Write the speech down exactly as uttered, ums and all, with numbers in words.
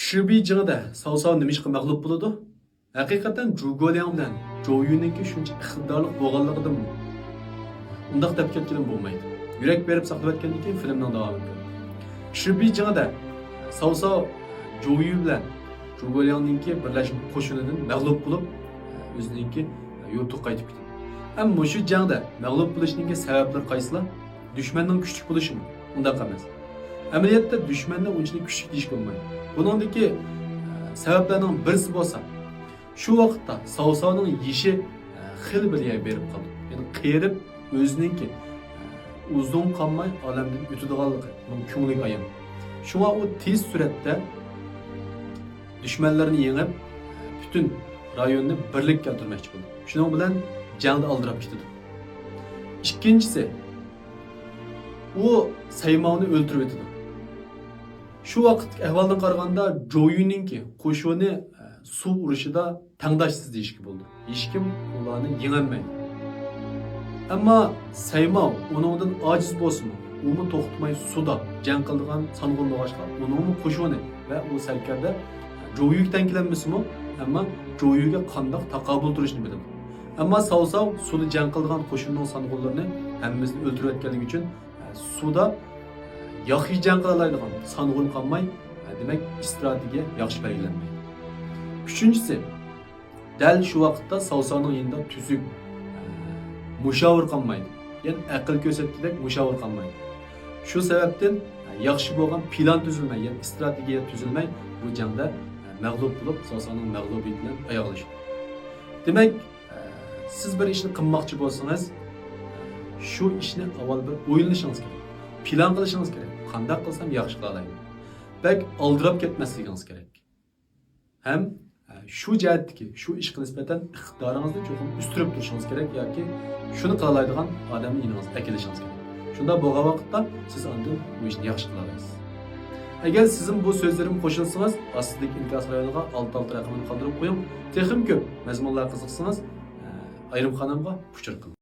شىبى جېڭىدە ساۋساۋ نېمىشقا مەغلۇپ بولىدۇ؟ ھەقىقەتەن جۇگولياڭ بىلەن جوۋيۈنىڭكى شۇنچە ئىقتىدارلىق بولغانلىقىدىنمۇ؟ ئۇنداق دەپ كەتكىلىمۇ بولمايدۇ. يۈرەك بېرىپ ساقلىۋەتكەندىن كېيىن فىلىمنىڭ داۋامى كۆرۈڭ. شىبى جېڭىدە ساۋساۋ جوۋيۈ بىلەن جۇگولياڭنىڭكى بىرلەشمە قوشۇنىدىن مەغلۇپ بولۇپ، ئۆزىنىڭكى يۇرتىغا قايتىپ كېتىدۇ. ئەمما مۇشۇ جەڭدە مەغلۇپ بولۇشنىڭكى سەۋەبلىرى قايسىلار؟ دۈشمەننىڭ كۈچلۈك بولۇشىمۇ؟ ئۇنداق ئەمەس. ئەمەلىيەتتە دۈشمەننى ئۇنچىلىك كۈچلۈك دېيىشكە بولمايدۇ. بۇنىڭدىكى، ئە، سەۋەبلەرنىڭ بىرسى بولسا، شۇ ۋاقىتتا ساۋساۋنىڭ يېشى، ئە، خېلى بىر يەرگە بېرىپ قالىدۇ. يەنى قېرىپ، ئۆزىنىڭكى، ئە، ئۇزۇن قالماي ئالەمدىن ئۆتىدىغانلىقى ئۇنىڭ كۆڭلىگە ئايان. شۇڭا ئۇ تېز سۈرئەتتە دۈشمەنلىرىنى يېڭىپ، پۈتۈن رايوننى بىرلىككە كەلتۈرمەكچى بولىدۇ. شۇنىڭ بىلەن جەڭدە ئالدىراپ كېتىدۇ. ئىككىنچىسى، ئۇ سەيماۋنى ئۆلتۈرۈۋېتىدۇ. شۇ ۋاقىتتىكى ئەھۋالدىن قارىغاندا، جوۋيۈنىڭكى قوشۇنى، ئە، سۇ ئۇرۇشىدا تەڭداشسىز دېيىشكە بولىدۇ. ھېچكىم ئۇلارنى يېڭەلمەيدۇ. ئەمما سەيماۋ ئۇنىڭدىن ئاجىز بولسىمۇ، ئۇمۇ توختىماي سۇدا جەڭ قىلىدىغان سانغۇن بولغاچقا، ئۇنىڭمۇ قوشۇنى ۋە ئۇ سەركەردە جوۋيۈگە تەڭ كېلەلمىسىمۇ، ئەمما جوۋيۈگە قانداق تاقابىل تۇرۇشنى بىلىدۇ. ئەمما ساۋساۋ سۇدا جەڭ قىلىدىغان قوشۇننىڭ سانغۇنلىرىنى ھەممىسىنى ئۆلتۈرۈۋەتكەنلىكى ئۈچۈن، سۇدا ياخشى جەڭ قىلالايدىغان سانغۇن قالماي، دېمەك، ئىستراتېگىيە ياخشى بەلگىلەنمەيدۇ. ئۈچىنچىسى، دەل شۇ ۋاقىتتا ساۋساۋنىڭ يېنىدا تۈزۈك، ئە، مۇشاۋىر قالمايدۇ. يەنى ئەقىل كۆرسەتكۈدەك مۇشاۋىر قالمايدۇ. شۇ سەۋەبتىن، ئە، ياخشى بولغان پىلان تۈزۈلمەي، يەنى ئىستراتېگىيە تۈزۈلمەي، بۇ جەڭدە، ئە، مەغلۇپ بولۇپ، ساۋساۋنىڭ مەغلۇبىيىتى بىلەن ئاياغلىشىدۇ. دېمەك، ئە، سىز بىر ئىشنى قىلماقچى بولسىڭىز، شۇ ئىشنى ئاۋۋال بىر ئويلىنىشىڭىز كېرەك. پىلان قىلىشىڭىز كېرەك. قانداق قىلسام ياخشى قىلالايمەن؟ بەك ئالدىراپ كەتمەسلىكىڭىز كېرەك. ھەم، ئە، شۇ جەھەتتىكى، شۇ ئىشقا نىسبەتەن ئىقتىدارىڭىزنى چوقۇم ئۆستۈرۈپ تۇرۇشىڭىز كېرەك ياكى شۇنى قىلالايدىغان ئادەمنى يېنىڭىزغا ئەكېلىشىڭىز كېرەك. شۇنداق بولغان ۋاقىتتا سىز ئاندىن بۇ ئىشنى ياخشى قىلالايسىز. ئەگەر سىزمۇ بۇ سۆزلىرىمگە قوشۇلسىڭىز، ئاستىدىكى ئىنكاس رايونىغا ئالتە ئالتە رەقىمىنى قالدۇرۇپ قويۇڭ. تېخىمۇ كۆپ مەزمۇنلارغا قىزىقسىڭىز، ئە، ئايرىم قانالغا ئۇچۇر قىلىڭ.